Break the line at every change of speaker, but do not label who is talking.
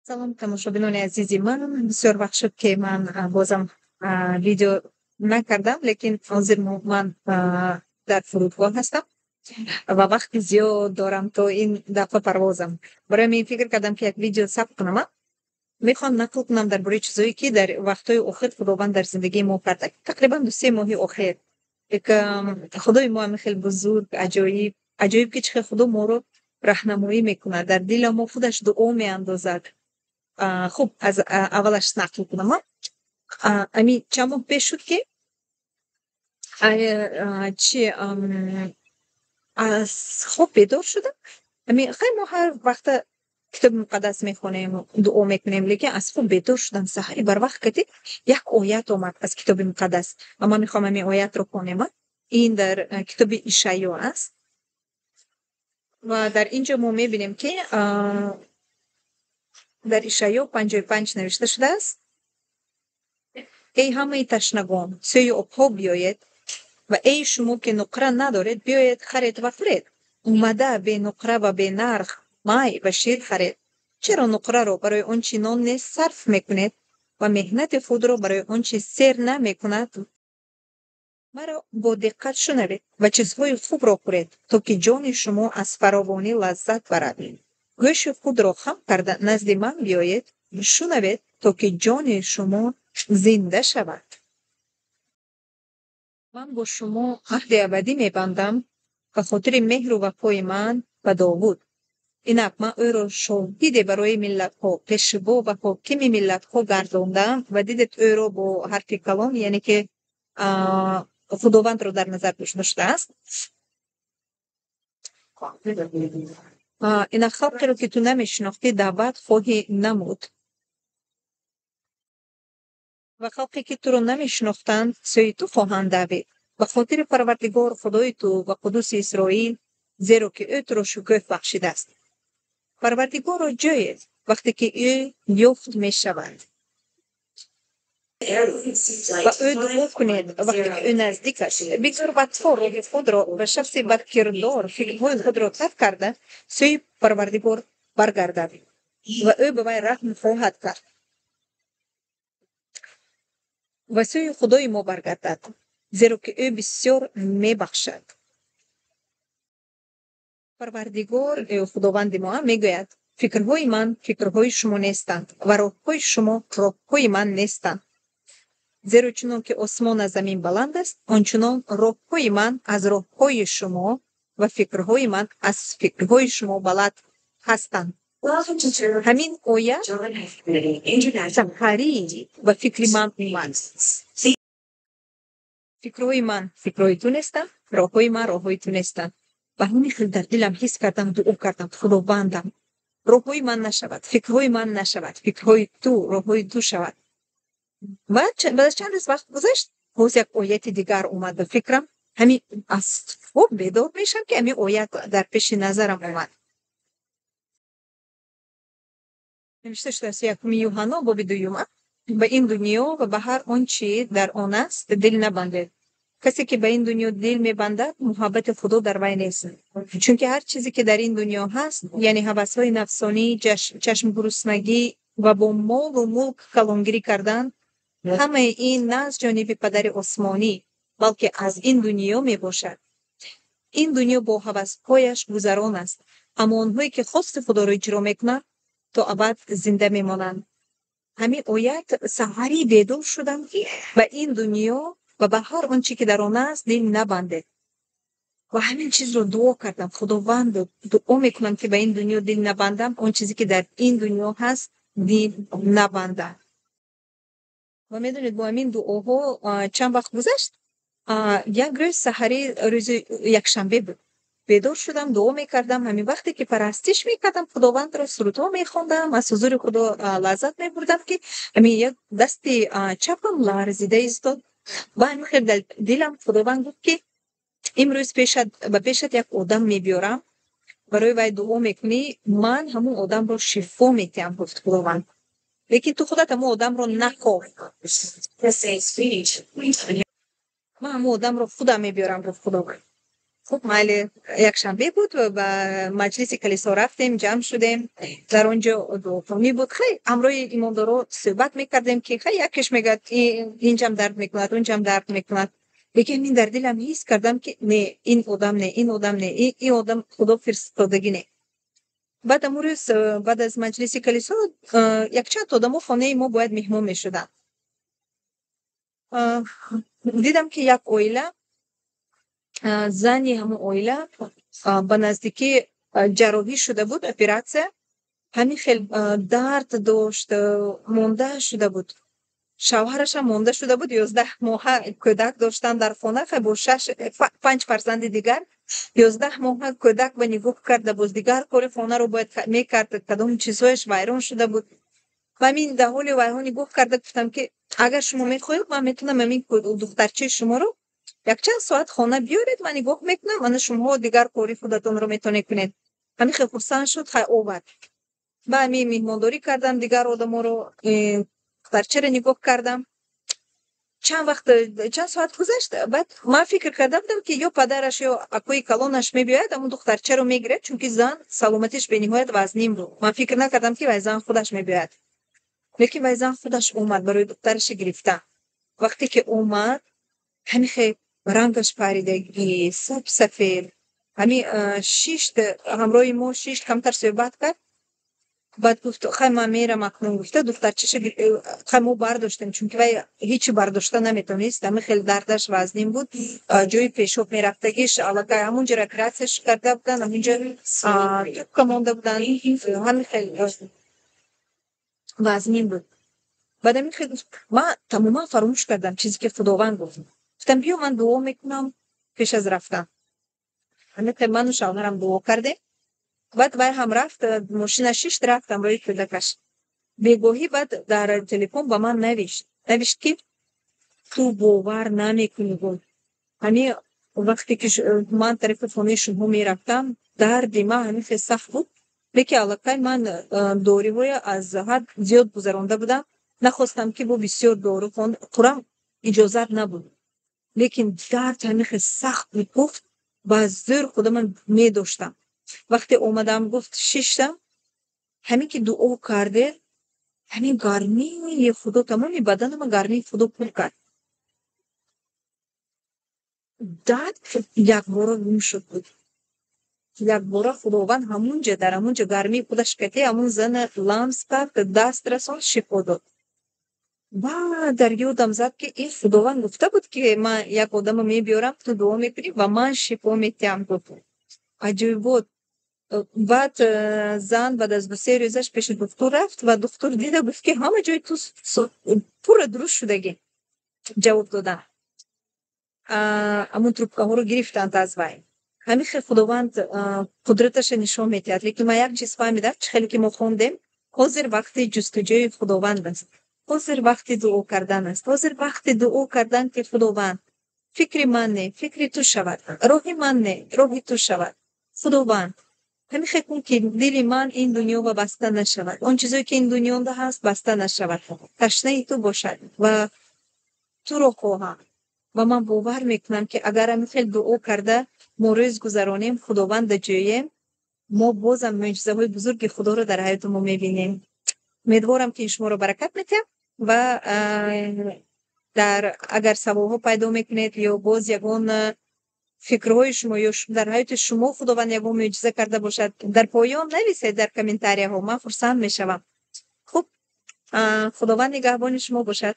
Салом, тамошобинони азизи ман. Бисёр вақт шуд, ки ман бозам видео накардам, лекин ҳозир ман дар фурудгоҳ ҳастам ва вақти зиёд дорам то ин дафъа парвозам. Барои ҳамин фикр кардам, ки як видео сабт кунам. Мехоҳам нақл кунам дар бораи чизое, ки дар вақтҳои охир Худованд дар зиндагии мо карда, тақрибан 2-се моҳи охир. Як Худои мо ҳамин хел бузург, аҷоиб, аҷоиб, ки чӣ хел Худо моро раҳнамоӣ мекунад, дар дила мо худаш дуо меандозад. Хуб, аз аввалаш нақл кунам. Ами чанд моҳ пеш шуд, ки чи аз хоб бедор шудам. Ами хай, мо ҳар вақта Китоби Муқаддас мехонем, дуо мекунем, лекин аз хоб бедор шудам саҳари барвақт кати як оят омад аз Китоби Муқаддас ва ман мехоҳам ҳамин оятро хонем. Ин дар китоби Ишаъё аст ва дар ин ҷо мо мебинем, ки дар Ишаъё 55 навишта шудааст: «Эй ҳамаи ташнагон, сӯи обҳо биёед ва эй шумо, ки нуқра надоред, биёед, харед ва хӯред. Омада, бенуқра ва бенарх май ва шир харед. Чаро нуқраро барои он чи нон нест сарф мекунед ва меҳнати худро барои он чи сер намекунад? Маро бо диққат шунавед ва чизҳои хубро хӯред, то ки ҷони шумо аз фаровонӣ лаззат барад. Гӯши худро хам карда назди ман биёед, шунавед, то ки ҷони шумо зинда шавад. Ман бо шумо аҳди абадӣ мебандам ба хотири меҳру вафои ман ба Довуд. Инак, ман ӯро шоҳиде барои миллатҳо, пешво ва ҳокими миллатҳо гардондаам.» Ва дидед, ӯро бо ҳарфи калон, яъне ки Худовандро дар назар дошта шудааст. Инак, халқеро, ки ту намешинохтӣ, даъват хоҳӣ намуд ва халқе, ки туро намешинохтанд, сӯи ту хоҳанд давид, ба хотири Парвардигор, Худои ту, ва Қудуси Исроил, зеро ки ӯ туро шукӯҳ бахшидааст. Парвардигорро ҷӯед, вақте ки ӯ ёфт мешавад, ба ӯ дуо кунед, вақте ки ӯ наздик аст. Бигзор бадхоҳ роҳи худро ва шахси бадкирдор фикрҳои худро тарк карда, сӯи Парвардигор баргардад ва ӯ ба вай раҳм хоҳад кард ва сӯи Худои мо баргардад, зеро ки ӯ бисёр мебахшад. Парвардигор, Худованди мо, мегӯяд: фикрҳои ман фикрҳои шумо нестанд ва роҳҳои шумо роҳҳои ман нестанд. Зеро чунон ки осмон аз замин баланд аст, ончунон роҳҳои ман аз роҳҳои шумо ва фикрҳои ман аз фикрҳои шумо баланд ҳастанд.» Ҳамин оят саҳарӣ ба фикри ман омад. Фикрҳои ман фикрҳои ту нестанд, роҳҳои ман роҳҳои ту нестанд. Ба ҳамин хел дар дилам ҳис кардам, дуо кардам: Худовандам, роҳҳои ман нашавад, фикрҳои ман нашавад, фикрҳои ту, роҳҳои ту шавад. Ва баъд аз чанд рӯз вақт гузашт, боз як ояти дигар омад ба фикрам. Ҳамин аз хоб бедор мешавам, ки ҳамин оят дар пеши назарам омад. Навишта шудааст якуми Юҳанно, боби дуюма: «Ба ин дунё ва ба ҳар он чи дар он аст дил набандед. Касе, ки ба ин дунё дил мебандад, муҳаббати Худо дар вай нест. Чунки ҳар чизе, ки дар ин дунё ҳаст, яъне ҳавасҳои нафсонӣ, чашмгуруснагӣ ва бо молу мулк калонгирӣ кардан, ҳамаи ин на аз ҷониби Падари осмонӣ, балки аз ин дунё мебошад. Ин дунё бо ҳавасҳояш гузарон аст, аммо онҳое, ки хости Худоро иҷро мекунанд, то абад зинда мемонанд.» Ҳамин оят саҳарӣ бедор шудам, ки ба ин дунё ва ба ҳар он чи ки дар он аст дил набандед. Ва ҳамин чизро дуо кардам: Худованд, дуо мекунам, ки ба ин дунё дил набандам, он чизе, ки дар ин дунё ҳаст, дил набандам. Ва медонед, бо ҳамин дуоҳо чанд вақт гузашт, як рӯз саҳарӣ, рӯзи якшанбе буд, бедор шудам, дуо мекардам. Ҳамин вақте ки парастиш мекардам Худовандро, сурудҳо мехондам, аз ҳузури Худо лаззат мебурдам, ки ҳамин як дасти чапам ларзида истод. Ва ҳамин хел дар дилам Худованд гуфт, ки имрӯз ба пешат як одам мебиёрам, барои вай дуо мекунӣ, ман ҳамун одамро шифо метиҳам, гуфт Худованд, лекин ту худат ҳамун одамро нахоҳ, ман ҳамун одамро худам мебиёрам, гуфт Худованд. Хуб, майли, якшанбе буд, ба маҷлиси калисо рафтем, ҷамъ шудем. Дар он ҷо дуохонӣ буд. Хай, ҳамроҳи имондоро суҳбат мекардем, ки хай, якеш мегӯяд, инҷам дард мекунад, унҷам дард мекунад. Лекин мин дар дилам ҳис кардам, ки не, ин одам не, ин одам не, ин одам худо фиристодагӣ не. Баъд амун рӯз, баъд аз маҷлиси калисо, якчанд одамо хонаи мо бояд меҳмон мешуданд. Дидам, ки як оила, зани ҳамон оила ба наздикӣ ҷарроҳӣ шуда буд, оператсия. Ҳамин хел дард дошт, монда шуда буд. Шавҳарашам монда шуда буд, 11 моҳа кӯдак доштан дар хона, хай, бо шаш панҷ фарзанди дигар. 11 моҳа кӯдак ба нигоҳ карда, боз дигар кори хонаро бояд мекард, кадом чизҳояш вайрон шуда буд. Ва мин дар ҳоли вайҳо нигоҳ карда гуфтам, ки агар шумо мехоҳед, ман метавонам ҳамин духтарчаи шуморо якчанд соат хона биёред, ман нигоҳ мекунам, ана шумоҳо дигар кори худатонро метавонед кунед. Ҳамин хел хурсанд шуд, хай, овард. Ба ҳамин меҳмондорӣ кардам дигар одаморо, духтарчаро нигоҳ кардам. Чанд вақт, чанд соат гузашт, баъд ман фикр карда будам, ки ё падараш, ё акои калонаш мебиёяд, ҳамон духтарчаро мегирад, чунки зан саломатиш бениҳоят вазнин буд. Ман фикр накардам, ки вай зан худаш мебиёяд, лекин вай зан худаш омад барои духтараша гирифтан. Вақте ки омад, ҳамин хел рангаш паридагӣ, саб сафед, ҳамин шишт, ҳамроҳи мо шишт, камтар суҳбат кард. Баъд гуфт: «Хай, ман мерам акнун», гуфта, духтарчаша, хай, мо бардоштем, чунки вай ҳечи бардошта наметавонист, ҳамин хел дардаш вазнин буд. Ҷои пешоб мерафтагиш аллакай ҳамунҷо оператсияш карда буданд, ҳамунҷо трубка монда буданд, ҳамин хел вазнин буд. Баъд ҳамин хел гуфт: «Ман тамоман фаромӯш кардам чизе, ки Худованд гуфт». Гуфтам: «Биё, ман дуо мекунам пеш аз рафтан». Ҳамин хел ману шавҳарам дуо кардем. Баъд вай ҳам рафт, мошина шишт, рафт ҳамроҳи кӯдакаш. Бегоҳӣ баъд дар телефон ба ман навишт, ки ту бовар намекунӣ, гуфт, ҳамин вақте ки ман тарафи хонаи шумо мерафтам, дарди ман ҳамин хел сахт буд, лекин аллакай ман дориҳоя аз ҳад зиёд гузаронда будам, нахостам, ки бо бисёр дору хӯрам, иҷозат набуд, лекин дард ҳамин хел сахт буд, гуфт, ба зӯр худаман медоштам. Вақте омадам, гуфт, шиштам, ҳамин ки дуо кардед, ҳамин гармии Худо тамоми баданама гармии Худо пур кард, дард якбора гум шуд. Буд якбора Худованд ҳамунҷа, дар ҳамунҷа гармии худаш кате ҳамун зана ламс кард, даст расонд, шифо дод. Ва дар ёдам зад, ки ин Худованд гуфта буд, ки ман як одамо мебиёрам, ту дуо мекунӣ ва ман шифо метиҳам, гуфт. Аҷоибот. Баъд зан баъд аз 2-се рӯзаш пеши духтур рафт ва духтур дида гуфт, ки ҳама ҷои ту пурра дуруст шудагӣ. Ҷавоб додам, ҳамун трубкаҳоро гирифтанд аз вай. Ҳамин хел Худованд қудраташа нишон медиҳад. Лекин ман як чиз фаҳмидам, чӣ хеле ки мо хондем: ҳозир вақти ҷустуҷӯи Худованд аст, ҳозир вақти дуо кардан аст, ҳозир вақти дуо кардан, ки Худованд, фикри ман не, фикри ту шавад, роҳи ман не, роҳи ту шавад. Худованд, ҳамин хел кун, ки дили ман ин дунё ба баста нашавад, он чизое, ки ин дунёда ҳаст, баста нашавад, ташнаи ту бошад ва туро хоҳам. Ва ман бовар мекунам, ки агар ҳамин хел дуо карда мо рӯз гузаронем, Худованда ҷӯем, мо бозам мӯъҷизаҳои бузурги Худоро дар ҳаёти мо мебинем. Умедворам, ки ин шуморо баракат метиҳам. Ва дар агар саволҳо пайдо мекунед ё боз ягон фикрҳои шумо ё дар ҳаёти шумо Худованд ягон мӯъҷиза карда бошад, дар поён нависед, дар комментарияҳо, ман хурсанд мешавам. Хуб, Худованд нигаҳбони шумо бошад.